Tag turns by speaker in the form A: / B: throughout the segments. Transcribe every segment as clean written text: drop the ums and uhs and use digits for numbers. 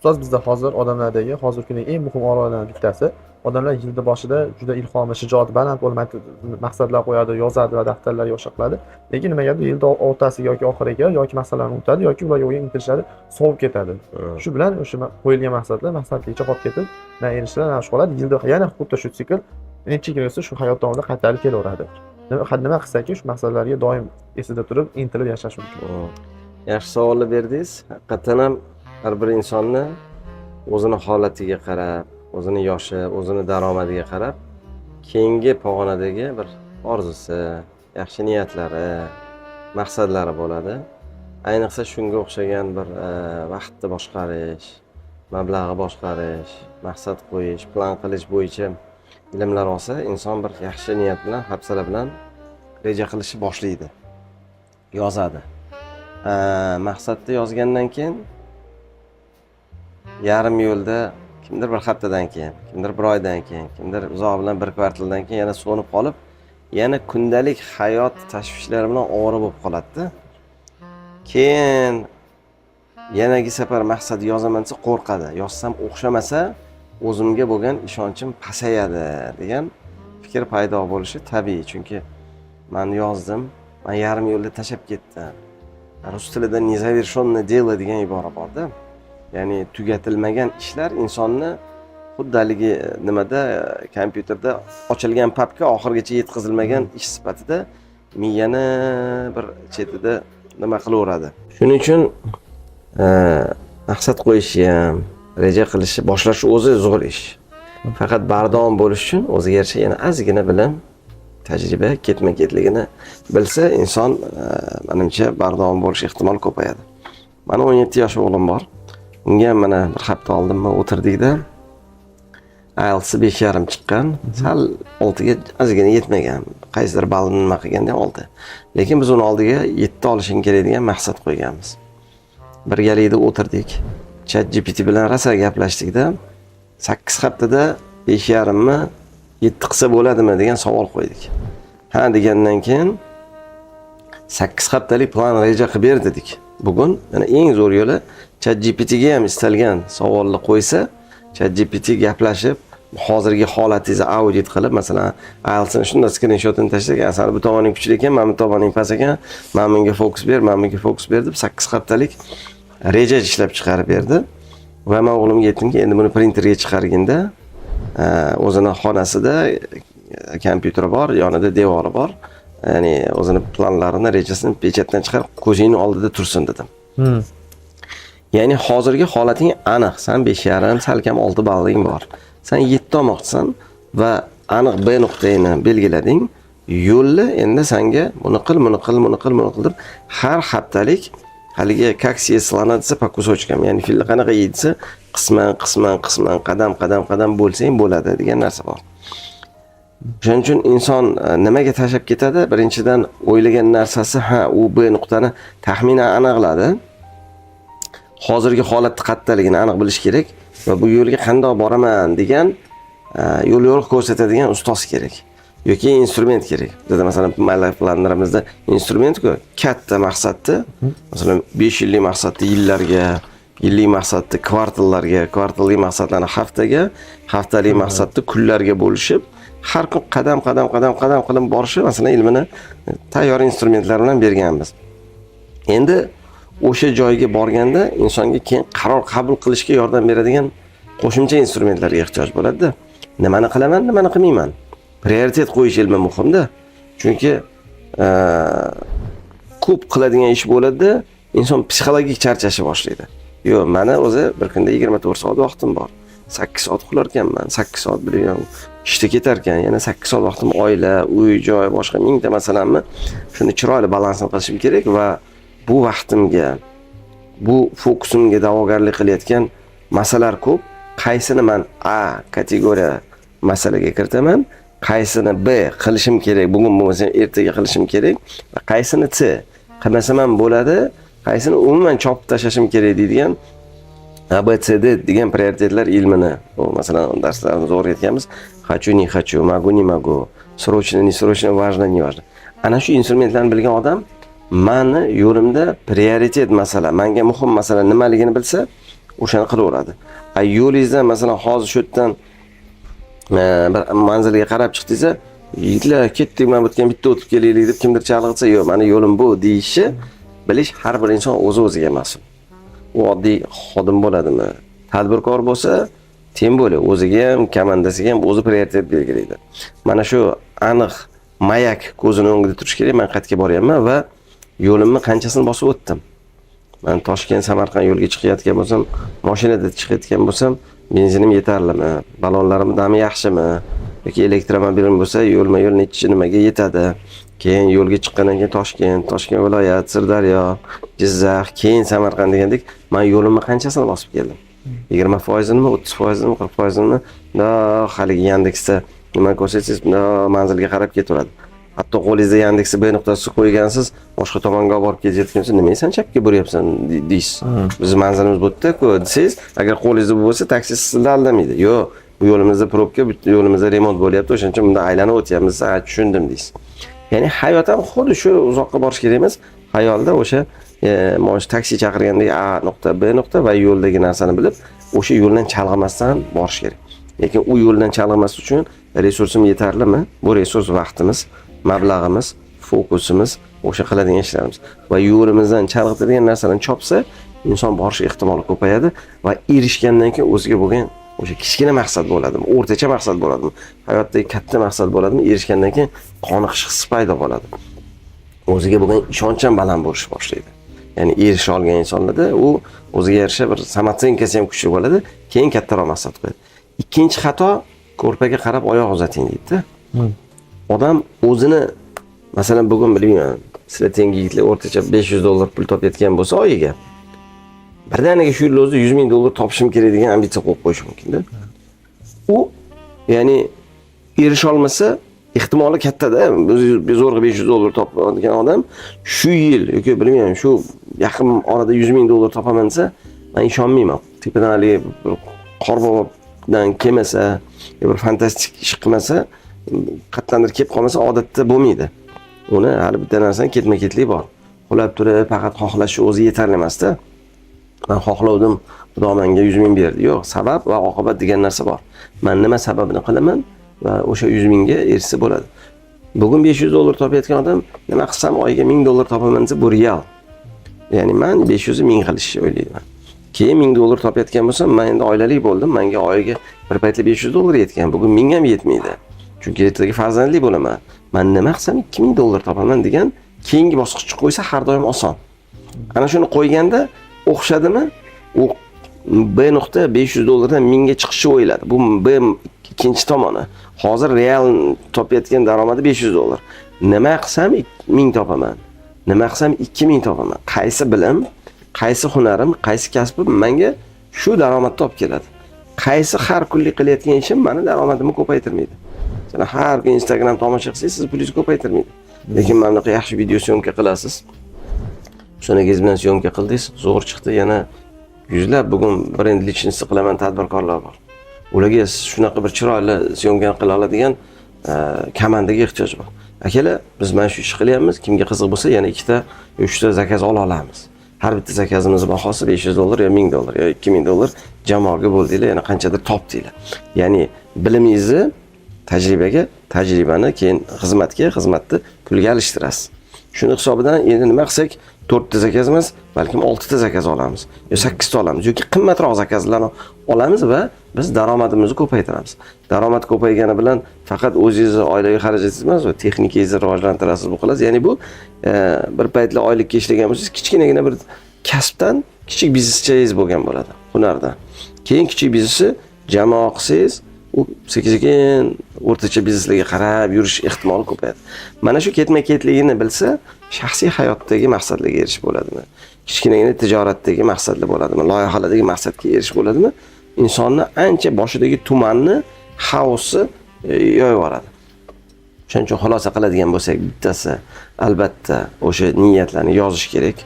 A: Ustoz, bizda hozir odamlardagi hozirgi kundagi eng muhim og'riqlardan bittasi: odamlar yilni boshida juda ilhomi, shijoati baland bo'lib maqsadlar qo'yadi, yozadi va daftarlarga o'sha qiladi, lekin nimagadir yilni o'rtasiga yoki oxiriga yoki maqsadlarni unutadi yoki ularga bo'lgan intilishlari sovib ketadi. Shu bilan o'sha qo'yilgan maqsadlar maqsadligicha qolib ketib, na erishiladi, na shu qoladi. Yilda yana xuddi shu sikl necha yil o'tsa, shu hayot davomida qaytarib kelaveradi. Nima qilsaki, shu maqsadlarga doim esida turib, intilib yashash mumkin?
B: Yaxshi savolni berdingiz. Haqiqatdan ham har bir insonni o'zini holatiga qarab, o'zini yoshi, o'zini daromadiga qarab keyingi pog'onadagi bir orzusi, yaxshi niyatlari, maqsadlari bo'ladi. Ayniqsa shunga o'xshagan bir vaqtni boshqarish, mablag'ni boshqarish, maqsad qo'yish, plan qilish bo'yicha ilmlar olsa, inson bir yaxshi niyat bilan, hafsala bilan reja qilishni boshlaydi, yozadi. Maqsadni yozgandan keyin yarim yo'lda, kimdir bir haftadan keyin, kimdir bir oydan keyin, kimdir uzoq bilan bir kvartaldan keyin yana so'nib qolib, yana kundalik hayot tashvishlari bilan ovora bo'lib qoladida. Keyin yanagi safar maqsad yozaman desa, qo'rqadi. Yozsam, o'xshamasa, o'zimga bo'lgan ishonchim pasayadi degan fikr paydo bo'lishi tabiiy. Chunki man yozdim, man yarim yo'lda tashlab ketdim. Rus tilida "незавершенное дело" degan ibora borda, ya'ni tugatilmagan ishlar insonni xuddi haligi nimada, kompyuterda ochilgan papka oxirigacha yetkazilmagan ish sifatida miyani bir chetida nima qilaveradi. Shuning uchun maqsad qo'yishi ham, reja qilishni boshlash o'zi zo'r ish, faqat bardavom bo'lish uchun o'ziga yarasha yana ozgina bilim, tajriba, ketma ketligini bilsa inson, manimcha, bardavom bo'lish ehtimoli ko'payadi. Mani 17 yosh o'g'lim bor. Unga ham mana bir hafta oldinmi o'tirdikda, IELTSi 5,5 chiqqan, sal 6ga ozgina yetmagan. Qaysidir ballni nima qilganda ham 6. Lekin biz uni oldiga 7 olishing kerak degan maqsad qo'yganmiz. Birgalikda o'tirdik. Chat GPT bilan rosa gaplashdikda, 8 haftada 5,5ni 7 qilsa bo'ladimi degan savol qo'ydik. Ha degandan keyin 8 haftalik plan, reja qilib ber dedik. Bugun mana eng zo'r yo'li, Chat GPTga ham istalgan savolni qo'ysa, Chat GPT gaplashib, hozirgi holatingizni audit qilib, masalan, IELTSni shunda skrinshotini tashlagan, sani bu tomoning kuchli ekan, mana bu tomoning past ekan, mana bunga fokus ber, mana bunga fokus ber deb 8 haftalik reja ishlab chiqarib berdi. Va men o'g'limga aytdimki, endi buni printerga chiqarganda, o'zini xonasida kompyuteri bor, yonida devori bor. Ya'ni o'zini planlarini, rejasini печать dan chiqarib, ko'zingni oldida tursin dedim. Ya'ni hozirgi holating aniq. San 5,5, salkam 6 balling bor. San 7 olmoqchisan va aniq B nuqtangni belgilading. Yo'lni endi sanga buni qil, buni qil, buni qil, buni qil deb har haftalik haligi "как съесть слона" desa, по кусочкам, ya'ni filni qanaqa yeydi desa, qisman, qisman, qisman, qadam, qadam, qadam bo'lsang bo'ladi degan narsa bor. Shuning uchun inson nimaga tashlab ketadi? Birinchidan, o'ylagan narsasi, ha, u B nuqtani taxminan aniqladi. Hozirgi holatni qattaligini aniq bilish kerak va bu yo'lga qandoq boraman degan yo'l yo'riq ko'rsatadigan ustoz kerak yoki instrument kerak. Bizda, masalan, My Life Plannerimizda instrument-ku, katta maqsadni, masalan, 5 yillik maqsadni yillarga, yillik maqsadni kvartallarga, kvartalli maqsadlarni haftaga, haftalik maqsadni kunlarga bo'lishib, har kun qadam, qadam, qadam, qadam qilib borishi, masalan, ilmini tayyor instrumentlar bilan berganmiz. Endi o'sha joyga borganda insonga keyin qaror qabul qilishga yordam beradigan qo'shimcha instrumentlarga ehtiyoj bo'ladida. Nimani qilaman, nimani qilmayman? Prioritet qo'yish ilmi muhimda. Chunki ko'p qiladigan ish bo'ladida, inson psixologik charchashni boshlaydi. Yo'q, mani o'zi bir kunda 24 soat vaqtim bor. 8 soat uxlar ekanman, 8 soat bir ishda ketar ekan, yana 8 soat vaqtim oila, uy, joy, boshqa mingta masalamni shuni chiroyli balansini qilishim kerak va bu vaqtimga, bu fokusimga da'vogarlik qilayotgan masalalar ko'p. Qaysini man A kategoriya masalaga kiritaman, qaysini B qilishim kerak, bugun bo'lmasa ham ertaga qilishim kerak va qaysini C qilmasam ham bo'ladi, qaysini umuman chopib tashlashim kerak deydigan A, B, C, D degan prioritetlar ilmini, bu masalan darslarimizda o'rgatganmiz. Хочу, не хочу, могу, не могу, срочно, не срочно, важно, не важно. Ana shu instrumentlarni bilgan odam mani yo'limda prioritet masala, manga muhim masala nimaligini bilsa, O'shani qilaveradi. A yo'lingizdan, masalan, hozir shu yerdan bir manzilga qarab chiqdingiz, yigitlar, ketdik, mana bu yerga bitta o'tib kelaylik deb kimdir chalg'itsa, yo'q, mani yo'lim bu deyishi bilish har bir inson o'zi o'ziga mas'ul. U oddiy xodim bo'ladimi, tadbirkor bo'lsa, тем более o'ziga ham, komandasiga ham o'zi prioritet belgilaydi. Mana shu aniq mayak ko'zini o'ngida turishi kerak: man qayerga boryapman va yo'limni qanchasini bosib o'tdim. Man Toshkent, Samarqand yo'lga chiqayotgan bo'lsam, mashinada chiqayotgan bo'lsam, benzinim yetarlimi, ballonlarim dami yaxshimi yoki elektromobilim bo'lsa, yo'lma yo'l nechi nimaga yetadi. Keyin yo'lga chiqqandan keyin Toshkent, Toshkent viloyat, Sirdaryo, Jizzax, keyin Samarqand degandek, man yo'limni qanchasini bosib keldim, 20 foizinimi, 30 foizinimi, 40 foizinimi? Bundoq haligi Yandexda nima ko'rsatsangiz, bundoq manzilga qarab ketaveradi. Hatto qo'lingizda Yandexni B nuqtasi qo'ygansiz, boshqa tomonga olib borib ketayotgan bo'lsa, nimaga san chapga buryapsan deysiz. Bizni manzilimiz bu yerda-ku desangiz, agar qo'lingizda bu bo'lsa, taksi sizni aldamaydi. Yo'q, bu yo'limizda probka, bu yo'limizda remont bo'lyapti, o'shaning uchun bundan aylanib o'tyapmiz. Ha, tushundim deysiz. Ya'ni hayot ham xuddi shu, uzoqqa borish kerak emas. Xayolda o'sha mana shu taksi chaqirgandek A nuqta, B nuqta va yo'ldagi narsani bilib, o'sha yo'ldan chalg'imasdan borish kerak. Lekin u yo'ldan chalg'imas uchun resursim yetarlimi? Bu resurs vaqtimiz, mablag'imiz, fokusimiz, o'sha qiladigan ishlarimiz va yo'limizdan chalg'itadigan narsani chopsa, inson borish ehtimoli ko'payadi va erishgandan keyin o'ziga bo'lgan o'sha kichkina maqsad bo'ladimi, o'rtacha maqsad bo'ladimi, hayotdagi katta maqsad bo'ladimi, erishgandan keyin qoniqish hissi paydo bo'ladi. O'ziga bo'lgan ishonch ham baland bo'lish boshlaydi. Ya'ni erisha olgan insonlarda u o'ziga yarasha bir самооценка si ham kuchli bo'ladi, keyin kattaroq maqsad qo'yadi. Ikkinchi xato: ko'rpaga qarab oyoq uzating deydida. Odam o'zini, masalan, bugun, bilmayman, sizlar tengi yigitlar o'rtacha 500 dollar pul topayotgan bo'lsa oyiga, birdaniga shu yil o'zida 100 ming dollar topishim kerak degan ambitsiya qo'yib qo'yishi mumkinda. U, ya'ni, erisha olmasa ehtimoli kattada. O'zi zo'rg'a 500 dollar topadigan odam shu yil yoki, bilmayman, shu yaqin orada 100 ming dollar topaman desa, man ishonmayman. Tepadan haligi bir qorbobodan kelmasa yo bir fantastik ish qilmasa, qayerdandir kelib qolmasa, odatda bo'lmaydi. Uni hali bitta narsani ketma ketlik bor. Uxlab turib faqat xohlashi o'zi yetarli emasda. Man xohlovdim, Xudo menga 100 ming berdi. Yo'q, sabab va oqibat degan narsa bor. Man nima sababini qilaman va o'sha 100 mingga erishsa bo'ladi. Bugun 500 dollar topayotgan odam nima qilsam oyiga 1000 dollar topaman desa, bu real. Ya'ni man 500 ni 1000 qilishni o'ylayman. Keyin 1000 dollar topayotgan bo'lsam, man endi oilali bo'ldim, manga oyiga bir paytlar 500 dollar yetgan, bugun 1000 ham yetmaydi, chunki ertaga farzandli bo'laman. Man nima qilsam 2000 dollar topaman degan keyingi bosqichni qo'ysa, har doim oson. Ana shuni qo'yganda o'xshadimi, u B nuqta 500 dollardan 1000 ga chiqishi o'yladi. Bu B ikkinchi tomoni. Hozir real topayotgan daromadi 500 dollar. Nima qilsam 1000 topaman, nima qilsam 2000 topaman, qaysi bilim, qaysi hunarim, qaysi kasbim menga shu daromadni olib keladi, qaysi har kunlik qilayotgan ishim mani daromadimni ko'paytirmaydi? Masalan, har kun Instagram tomosha qilsangiz, siz pulingizni ko'paytirmaydi. Lekin mana bunaqa yaxshi video съёмка qilasiz, Husan bilan съёмка qildingiz, zo'r chiqdi. Yana yuzlab bugun бренд личности qilaman tadbirkorlar bor. Ularga siz shunaqa bir chiroyli съёмка qila oladigan komandaga ehtiyoj bor. Akalar, biz mana shu ishni qilyapmiz, kimga qiziq bo'lsa, yana ikkita, uchta zakaz ola olamiz. Har bitta zakazimiz bahosi 500 dollar yo 1000 dollar yo 2000 dollar. Jamoaga bo'ldinglar, yana qanchadir topdinglar. Ya'ni bilimingizni tajribaga, tajribani keyin xizmatga, xizmatni pulga alishtirasiz. Shuni hisobidan endi nima qilsak, to'rtta zakaz emas, balkim oltita zakaz olamiz yo sakkizta olamiz yoki qimmatroq zakazlarni olamiz va biz daromadimizni ko'paytiramiz. Daromad ko'paygani bilan faqat o'zingizni oilaviy xarajatingiz emas va texnikangizni rivojlantirasiz, bu qilasiz. Ya'ni bu bir paytlar oylikka ishlagan bo'lsangiz, kichkinagina bir kasbdan kichik bizneschangiz bo'lgan bo'ladi, hunardan. Keyin kichik biznesni jamoa qilsangiz, u sekin sekin o'rtacha bizneslarga qarab yurish ehtimoli ko'payadi. Mana shu ketma ketligini bilsa, shaxsiy hayotdagi maqsadlarga erishib bo'ladimi, kichkinagina tijoratdagi maqsadlar bo'ladimi, loyihalardagi maqsadga erishib bo'ladimi, insonni ancha boshidagi tumanni, xaosni yoyib yuboradi. Shuning uchun xulosa qiladigan bo'lsak, bittasi, albatta, o'sha niyatlarni yozish kerak.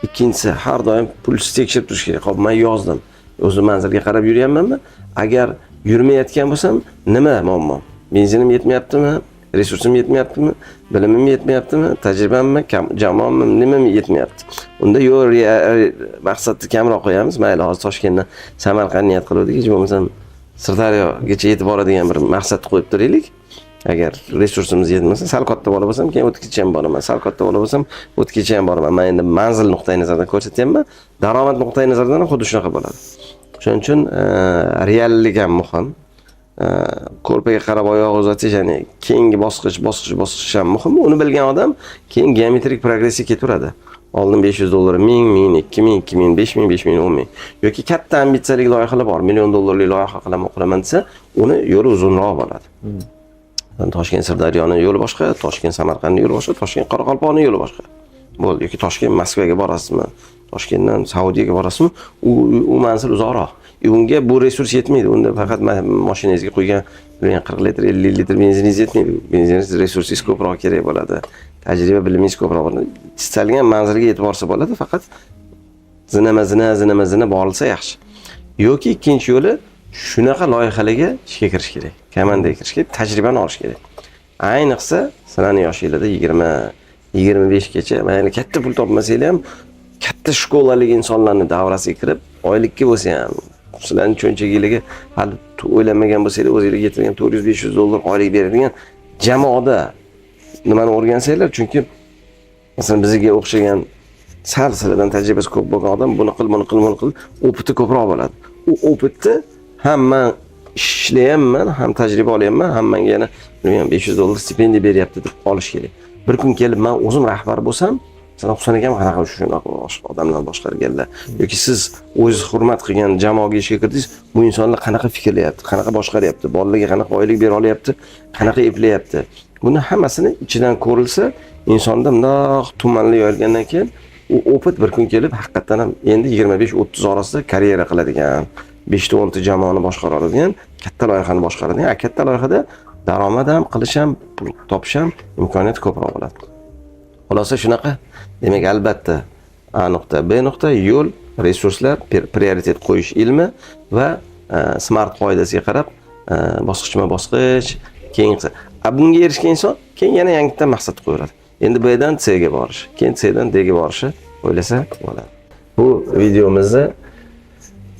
B: Ikkinchisi, har doim pulsiz tekshirib turish kerak. Ho'p, man yozdim, o'zi manzilga qarab yuryapmanmi? Agar yurmayotgan bo'lsam, nima muammo? Benzinim yetmayaptimi? Resursim yetmayaptimi, bilimim yetmayaptimi, tajribammi, jamoammi, nimam yetmayapti? Unda yo'q, maqsadni kamroq qo'yamiz. Mayli, hozir Toshkentdan Samarqand niyat qiluvdik, hech bo'lmasam Sirdaryogacha yetib boradigan bir maqsadni qo'yib turaylik. Agar resursimiz yetmasa, sal katta bola bo'lsam, keyin o'tgacha ham boraman, sal katta bola bo'lsam, o'tgacha ham boraman. Man endi manzil nuqtai nazaridan ko'rsatyapman, daromad nuqtai nazaridan ham xuddi shunaqa bo'ladi. Shuning uchun reallik ham muhim. Ko'rpaga qarab oyoq uzatish, ya'ni keyingi bosqich, bosqich, bosqich ham muhim. Uni bilgan odam keyin geometrik progressiya ketaveradi. Oldin $500 1000, 1000, 2000, 2000, 5000, 5000, 10 000. Yoki katta ambitsiyali loyihalar bor, million dollarlik loyiha qilaman, qilaman desa, uni yo'li uzunroq bo'ladi. Toshkent Sirdaryoni yo'li boshqa, Toshkent Samarqandni yo'li boshqa, Toshkent Qoraqalpoqni yo'li boshqa. Bo'ldi. Yoki Toshkent Moskvaga borasizmi, Toshkentdan Saudiyaga borasizmi, u manzil uzoqroq. Unga bu resurs yetmaydi. Unda faqat mashinangizga quygan, bilmayman, 40 litr, 50 litr benziningiz yetmaydi. Benzin resursingiz ko'proq kerak bo'ladi. Tajriba, bilimingiz ko'proq bo'ladi. Istalgan manzilga yetib borsa bo'ladi, faqat zinama zina, zinama zina borilsa yaxshi. Yoki ikkinchi yo'li, shunaqa loyihalarga ishga kirish kerak. Komandaga kirish kerak, tajribani olish kerak. Ayniqsa sizlarni yoshinglarda, 20 25 gacha, mayli, katta pul topmasanglar ham, katta школа lik insonlarni davrasiga kirib, oylikka bo'lsa ham, sizlarni cho'nchaginglarga hali o'ylanmagan bo'lsanglar, o'zinglarga yetilgan 400-500 dollar oylik beradigan jamoada nimani o'rgansanglar, chunki masalan bizga o'xshagan sal sizlardan tajribasi ko'p bo'lgan odam buni qil, buni qil, buni qil, опыт i ko'proq bo'ladi. U опыт ni ham man ishlayapman, ham tajriba olyapman, ham manga yana, bilmayman, 500 dollar stipendiya beryapti deb olish kerak. Bir kun kelib man o'zim rahbar bo'lsam, masalan, Husan akam qanaqa shunaqa odamlarni boshqarganlar yoki siz o'zingiz hurmat qilgan jamoaga ishga kirdingiz, bu insonlar qanaqa fikrlayapti, qanaqa boshqaryapti, bolalarga qanaqa oylik bera olyapti, qanaqa eplayapti, buni hammasini ichidan ko'rilsa, insonda bundoq tumanli yoyilgandan keyin u опыт bir kun kelib haqiqatdan ham endi 25-30 orasida karyera qiladigan, 5 ta 10 ta jamoani boshqara oladigan, katta loyihani boshqaradigan, a katta loyihada daromad ham qilish ham, pul topish ham imkoniyati ko'proq bo'ladi. Xulosa shunaqa. Demak, albatta, A nuqta, B nuqta, yo'l, resurslar, prioritet qo'yish ilmi va SMART qoidasiga qarab bosqichma bosqich keyin qilsa. A bunga erishgan inson keyin yana yangidan maqsad qo'yaveradi. Endi B dan C ga borish, keyin C dan D ga borishi o'ylasa bo'ladi. Bu videomizni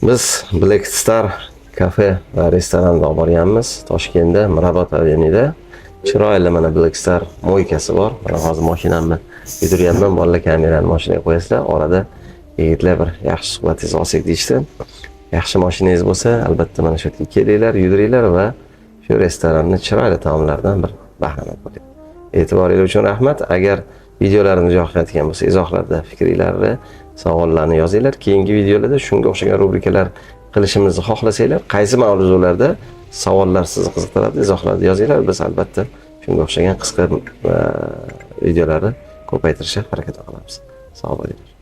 B: biz Black Star kafe va restoranda olib borganmiz. Toshkentda, Mirobod avenyuda. Chiroyli mana Black Star мойка si bor. Mana hozir mashinamni yuduryapman. Bolalar, kamerani mashinaga qo'yasizlar. Orada yigitlar bir yaxshi suhbatingizni olsak deyishdi. Yaxshi mashinangiz bo'lsa, albatta mana shu yerga kelinglar, yuduringlar va shu restoranni chiroyli taomlaridan bir bahramand bo'ling. E'tiboringiz uchun rahmat. Agar videolarimiz yoqayotgan bo'lsa, izohlarda fikringlarni, savollarni yozinglar. Keyingi videolarda shunga o'xshagan rubrikalar qilishimizni xohlasanglar, qaysi mavzularda savollar sizni qiziqtiradi, izohlarda yozinglar. Biz albatta shunga o'xshagan qisqa videolarni ko'paytirishga harakat qilamiz. Sog' bo'linglar.